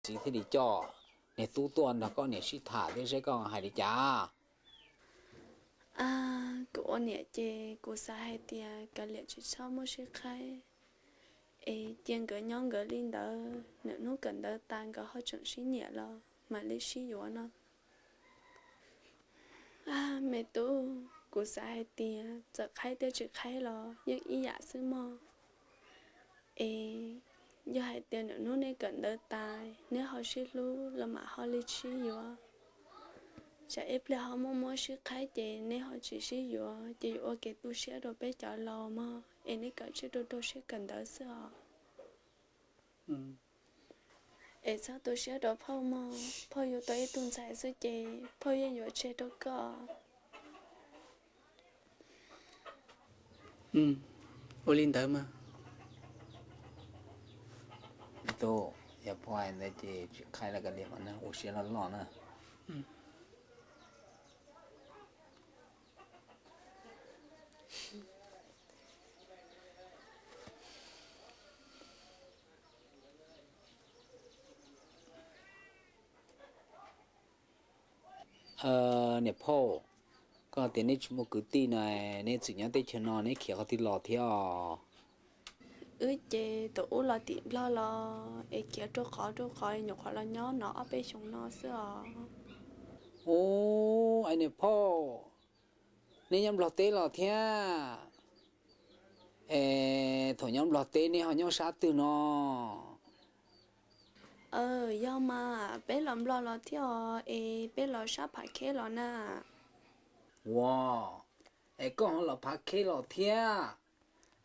txiv thiaj li coj niag tub tuaj nrog koj niam sib tham thiab seb koj hais li cas. Kuv ua niam ces kuv xav hais tias kav liam tsis txhob muab sib qhaib, es cia nkawd nyob nkawd li ntawd, nws hnub kawm ntawv tas nkawd ho tseem sib nyiam los mam li sib yuav no. Me tub, kuv xav hais tias txawm qhaib thiab tsis qhaib los yeej ib yam xwb mog. Es yog hais tias nws hnub neb kawm ntawv tas neb ho sib hlub los mam ho li sib yuav. Tsam ib pliag ho muaj muab sib qhaib ces neb ho tsis sib yuav ces yuav ua kev tu siab rau peb cov laus mog, es neb kawm tshiab rau rau siab kawm ntawv xwb os. Es txhob tu siab rau phauj mog, phauj yuav tau ib tug ntxhais xwb ces phauj yeej yuav tseg rau koj. Ua li ntawd mas. Tub, yog phauj hais ntawd ces tsis qhaib los kav liam mas na, ua siab loj loj na. Niam phauj, koj tias neb tsis muaj kwv tij no, neb txwm nyob teb chaws no neb khiav qhov twg los thiab os? Wb ces thaum ub los tim Nplog los es khiav rau qhov rau qhov nyuam qhuav los nyob no ob peb xyoos no xwb os. Ub, es niam phauj, neb nyob Nplog teb los thiab? Es thaum nyob Nplog teb neb ho nyob sab twg no? Yog mas, peb los Nplog los thiab os, es peb los sab Phav Khej los na. Ua, es koj ho los Phav Khej los thiab?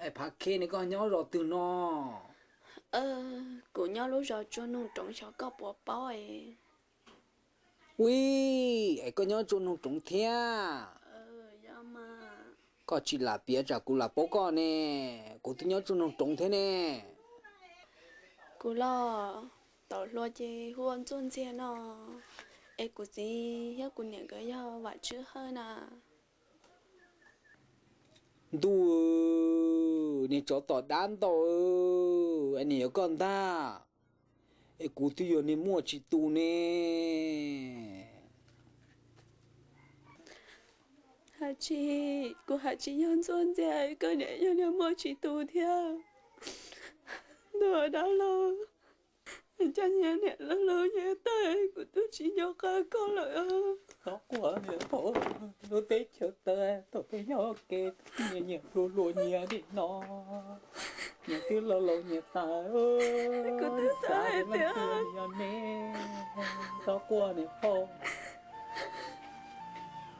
Es Phav Khej ne koj nyob zos twg no? Kuv nyob lub zos Tsua Noog Roov xyov koj puas paub es. Ui, es koj nyob Tsua Noog Roov thiab? Koj tsis lam piav tsam kuv lam paub koj ne, kuv twb nyob Tsua Noog Roov thiab ne. Kuv los tau hluas ces hu ua Ntxuaj Ntxiag no, es kuv txiv thiab kuv niam nkawd yog Vam Tswb Hawj na. Ntuj, niag tsov tom dab ntau, es niag yuav koj ntag, es kuv twb yog niag muaj tsis tu ne. Hais tsis, kuv hais tsis yog Ntxuaj Ntxiag, koj niam yog niag muaj tsis tu thiab. Ntuj dab laug, coj niag niam laug laug nyob tag kuv twb tsis nco qab koj lawm. Txhob quaj niam phauj, lub teb chaws tawv thaum peb nyob ua ke, nyias nyias hluas hluas nyias li no, nyias twb laus laus nyias tas. Kuv twb xav hais tias yog ne, txhob quaj niam phauj.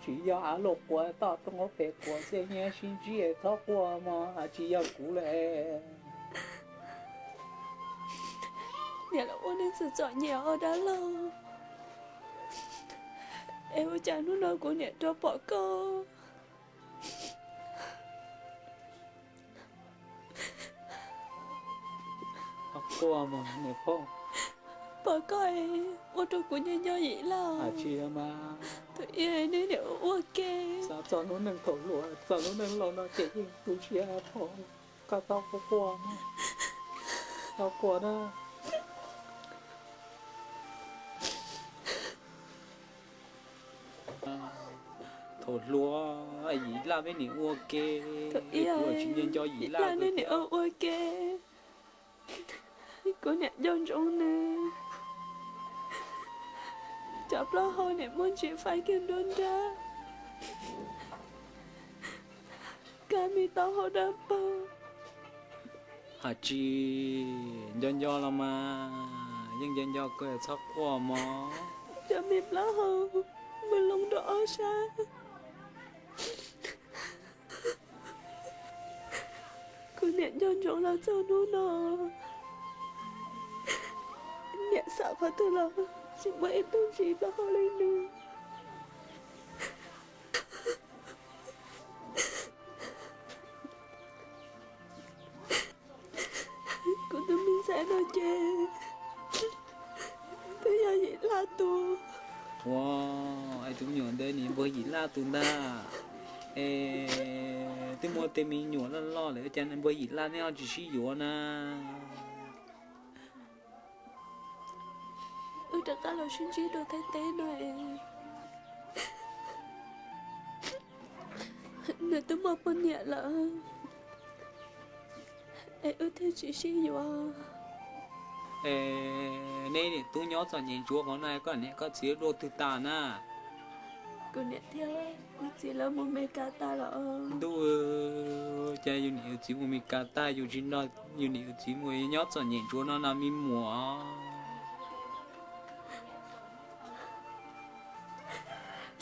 Tsis yog av luaj quav toj roob hauv pes quav xwb, nyias sib ntsib txhob quaj mog, tsis yog kuv lawm. Niam los ua neeg txom txom nyem os dab laug, es ua cas hnub no kuv niam rov pom koj? Txhob quaj mog niam phauj. Pom koj ua rau kuv nco nco Yim Laj. Tsis yog mas, tus ib neb niam ua ua ke. Xav txog lub neej thaum hluas, txog lub neej laus no ces yeej tu siab phauj. Koj txhob quaj, txhob quaj na. Thaum hluas Yim Laj neb niam ua ke, kuv tsis nco nco Yim Laj, neb niam ua ua ke. Kuv niam nco ntsoov nws, cov plaub hau niam muab ntsis faib kiag nruab nrab, kaj me taub hau dawb paug. Hais tsis nco nco los mas, yeej nco nco koj, txhob quaj mog. Cov me plaub hau npw loo rau ob sab, kuv niam nco ntsoov los txog hnub no, niam xav qhov twg los tsis muaj ib tug ntsis plaub hau li nws. Kuv tus me ntxhais no ces twb yog Yim Laj tus. Ua, es tus me nyuam ntawd nws npawg Yim Laj tus ntag. Es twb muaj tej me nyuam loj loj lawm cas nws npawg Yim Laj neb ho tsis sib yuav na? rov qab los sib ntsib rau Thaib teb no es nws twb muaj poj niam lawm es wb thiaj tsis sib yuav. Es neb niam tub nyob txom nyem ntsuav qhov no, koj niam koj txiv dua twg tas na? Kuv niam thiab kuv txiv lawv mus Mes Kas tas lawm. Ntuj, cas yus niam yus txiv mus Mes Kas tas yus tsis nrog yus niam yus txiv mus, nyob txom nyem ntsuav no na me muam.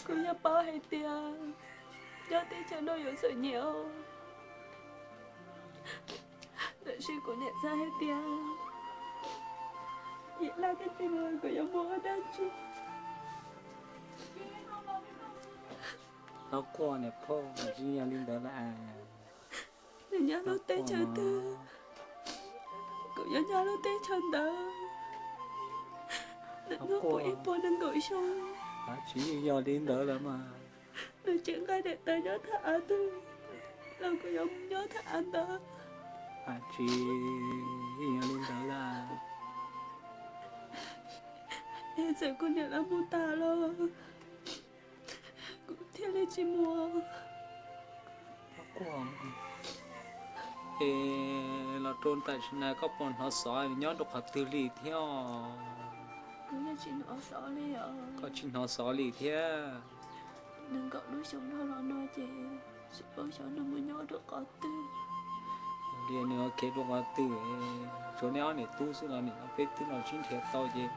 Kuv yeej paub hais tias nyob teb chaws no yuav txom nyem os, tab sis kuv niam xav hais tias yim laj tib si mus kuv yuav mus ua dab tsi. Txhob quaj niam phauj, tsis yog li ntawd lawm. Nws nyob lub teb chaws twg, kuv yuav nyob lub teb chaws ntawd. Nws nyob kuv ib puas nees nkaum xyoo. Tsis yog li ntawd lawm mas. Nws tseem nqa daim tawv nyob thaj av twg los kuv yuav nyob thaj av ntawd. Tsis yog li ntawd lawm. Es txawm kuv niam lawv mus tas los kuv thiaj li tsis mus. Es los rau tam sim no koj puas hnov xov nyob rau qhov twg li thiab? Kuv yeej tsis hnov xov li os. Koj tsis hnov xov li thiab? Nees nkaum lub xyoo dhau los no ces tsis paub xyov nws mus nyob rau qhov twg. Li nws ua kev rau qhov twg, tsuas neb ob niam tub xwb los nim no peb twb los sib nrhiav tau ces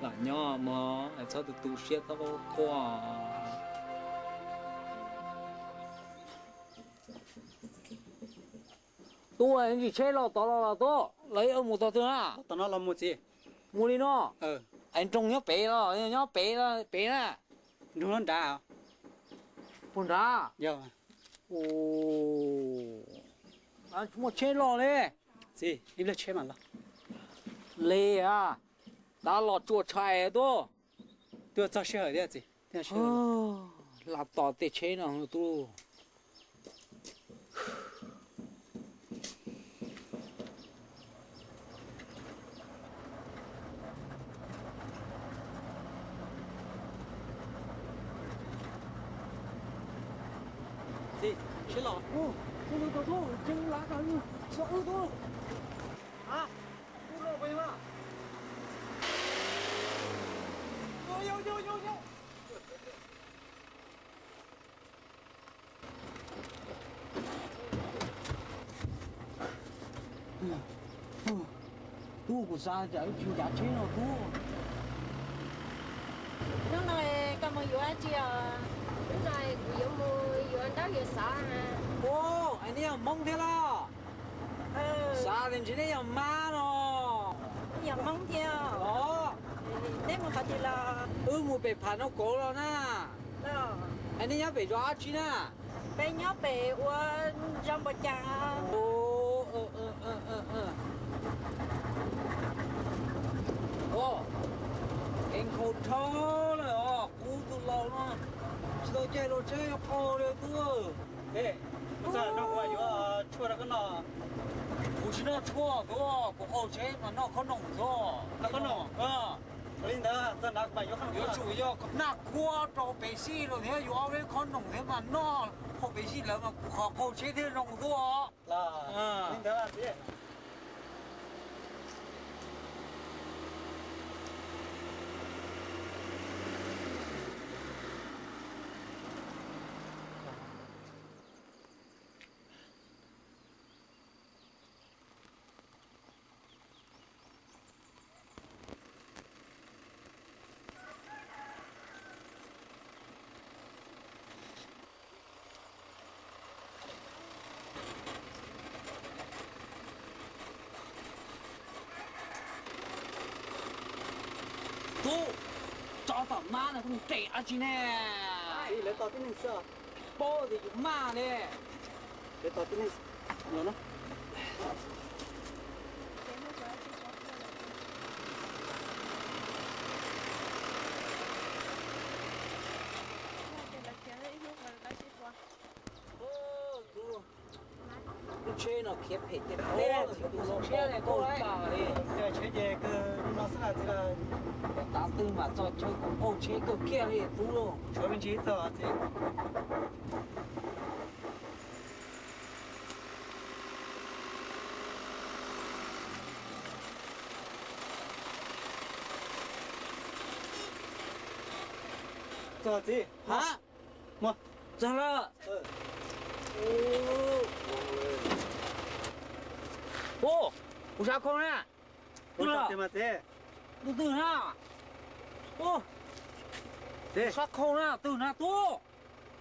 lam nyob mog, txhob tu tu siab txhob quaj. Tub, ntsis tsheb los tod los los tub, los ib mus tog twg na? Mus li no. Es nroog nyob pem los nyob pem, pem na? Nroog nyob nrad. Puag nrad? Muaj tsheb los li. Txiv, ib pliag tsheb mam los. Li a, tab los tsuas tshais tub. Tuaj txog sij hawm thiab txiv. Lam tos tej tsheb no tub. Txiv, sib los. Tub, tub, tub, tseeb lav ko, tub, tub. A, tub no puas yog? Tub, kuv xav tias wb tsis ncav tsheb no tub. Hnub no koj mus yuav dab tsi os? Hnub no kuv yuav mus yuav ntaub yuav xov na. Ua, es neb yog Hmoob thiab los? Xav tias ntshe neb yog Mab no. Yog Hmoob thiab. Neb mus qhov twg los? Wb mus pem Pham Noj Kauv los na. Es neb nyob pem zos dab tsi na? Peb nyob pem ua zos Npau Cas. Kev nkhaus dhau lawm os, kuv tus laus no tsis tau caij dua tsheb qaug li tub. Kuv txawm nrog kuv yuav tshuaj rau koj noj. Kuv tsis noj tshuaj tub, kuv qaug tsheb mas noj khob noom tub. Noj khob noom? Li ntawd txawm na kuv mam yuav khob noom. Yuav tsum yog naj khuab rau pem xij los thiab yuav ob peb khob noom thiab mas noj, qaug pem xij lawm mas kuv qhov qaug tsheb thiaj zoo tub. Li ntawd txiv. Tub, tso tom mab no kuv mus tes dab tsi ne? Lawv tos tib neeg xwb. Paub tias yus maj ne. Lawv tos tib neeg no. Lub tsheb no khiav phem tiag tiag, tsis tu zoo siab li, koj lam li. Tsheb ces kawg no xwb na txiv. Tav Txog chaw kuv qaug tsheb kawg kiag li tub. Tshuav me ntsis txog txiv. Txog txiv. Ha? Muaj. Txog lawm. Ub, kuv sab khau na. Twg na? Ub, sab khau na, twg na tub?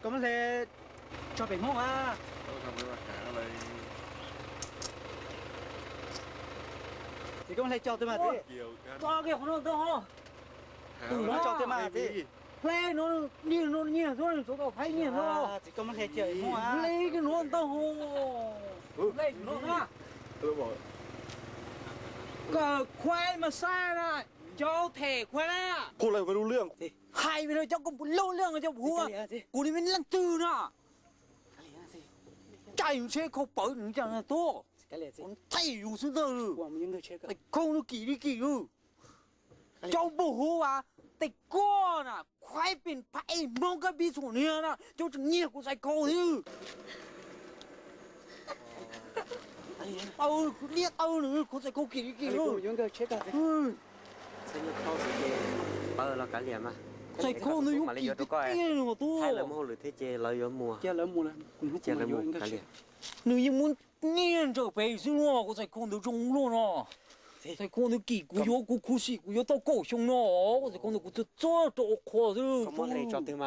Koj muab hle tso pem Hmoob a. Txiv, koj muab hle cog twg mas txiv? Tso kiag qhov no ntag. Twg no tso twg mas txiv? Hle no, nyiag no, nyiag no, tsov tau thaib nyiag no. Txiv, koj muab hle cog Hmoob a. Hle kiag no ntag. Hle no na. Koj khuaib mas saib na, cov them khuaib na. Hais me no cov koj puas lub leej cov puas hu, kuv ni me leej twg no. Caij yus tsheb khau pawv nws cas tuaj, kuv thaij yus xwb ntag. Txais khau no kim li kim lawm. Cov puas hu as, tes koj na, khuaib pes phaj ej Hmoob kab pib txhuam niag na, cov tseem nyiag kuv txais khau thiab. Taw, liab taw nws, kuv txais khau kim li kim lawm. Txais khau nws yuav kim tiag tiag li mas tub. Nws yeej muab nyiag ntsawm pem xwb no, kuv txais khau ntawd zoo luaj no. Txais khau ntawd kim kuv yuav kuv khuv xim kuv yuav tau kaum xyoo no, kuv txais khau ntawd kuv txuag txuag rau qhua xwb.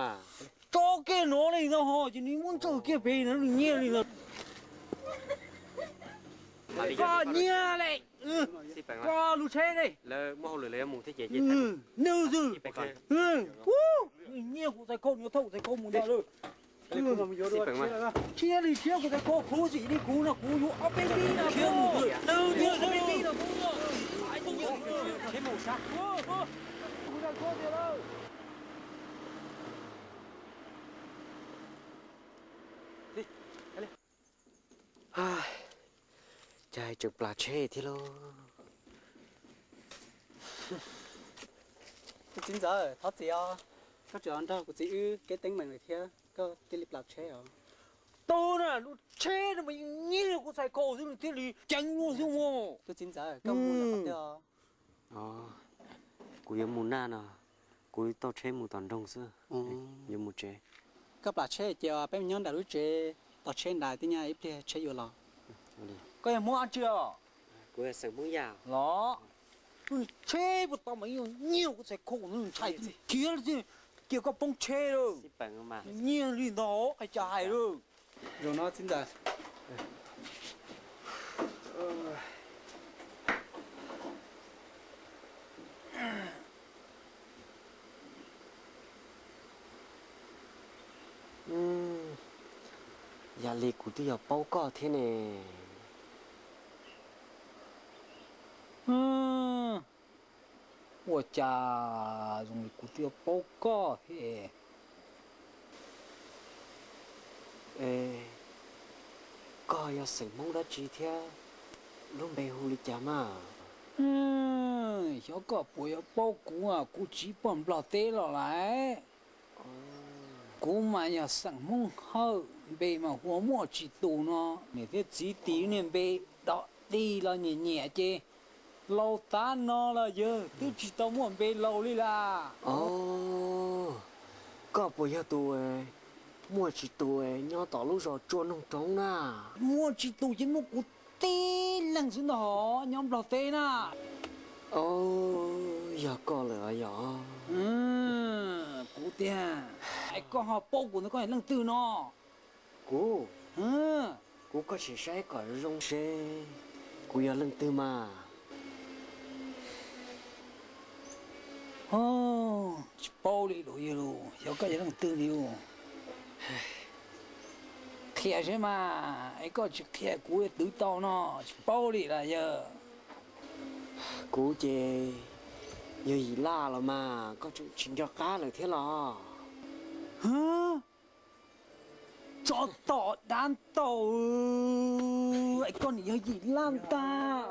Tso kiag no li ntag ho, ces nws muab ntsawm kiag pem no nws nyiag li ntag. Koj nyiag li, koj lub tsheb li. Nws xwb, nws nyiag kuv txais khau, nws thauj kuv txais khau mus ntag lawm. Tshiab li tshiab kuv txais khau, khuv xim li kuv no kuv yuav ob peb pib no. Cas tseem plas tsheb thiab lauj. Kuv txiv ntxawm, thov txim os, koj tseem nrog kuv txiv wb kev teeb meem lawm thiab koj thiaj li plas tsheb os. Tub na, lub tsheb no mas yeej nyiag kuv txhais khau xwb nws thiaj li ceev luaj xwb os. Tus txiv ntxawm, koj mus qhov twg os? Kuv yuav mus naj no, kuv taug tsheb mus tom nroog xwb, yuav mus tsev. Koj plam tsheb ces peb mus nyob nram lub tsev tos tsheb nrad, tib nyag ib pliag tsheb yuav los. Koj yog Hmoob dab tsi os? Kuv yog xeem Hmoob Yaj. Los, tsheb puas tau mas yeej nyiag kuv txhais khau, ntshai khiav, cia koj poob tsheb lawm. Nyiag li ntag, qhov cas hais lawm. Zoo no txiv ntxawm. Yam li kuv twb yog paub koj thiab ne. Ua cas zoo li kuv twb yog paub koj thiab. Koj yog xeem Hmoob dab tsi thiab lub npe hu li cas mas? Xyov koj puas yog paub kuv, kuv tsiv pog Nplog teb los lawm. Kuv mas yog xeem Hmoob Hawj, npe mas hu ua Muaj Tsis Tus no. Niam thiab txiv tis niag npe dog dig los nyiam nyiam ces laus tav no los yawg twb tsis tau muaj npe laus li las. Koj puas yog tus Muaj Tsis Tus nyob tom lub zos Tsua Noog Roob na? Muaj Tsis Tus ces muaj kuv tib leeg xwb ntag hov, nyob Nplog teb na. Yog koj lawm yog. Kuv tiag. Es koj ho paub kuv ntawd koj yog leej twg no? Kuv, kuv koj tseem saib kom zoo seb kuv yog leej twg mas. Tsis paub li los yawg los, xyov koj yog leej twg li. Qhia seb mas, es koj tsis qhia kuv twv tau no, tsis paub li las yawg. Kuv ces yog Yim Laj los mas, koj tseem tsis nco qab lawm thiab los? Tsov tom dab ntaus, es koj nim yog Yim Laj ntag.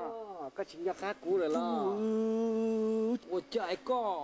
Koj tsis nco qab kuv lawm los? Ua cas es koj